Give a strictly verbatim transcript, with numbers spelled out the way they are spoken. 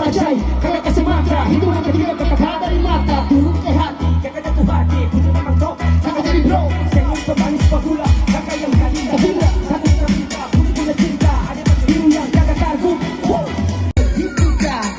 Ajai, kaya kacamata, hidung yang ketiga kakak dari mata, turun ke hati, kakak jatuh hati, putri memang top, kakak jadi bro, senyum pemanis pagula,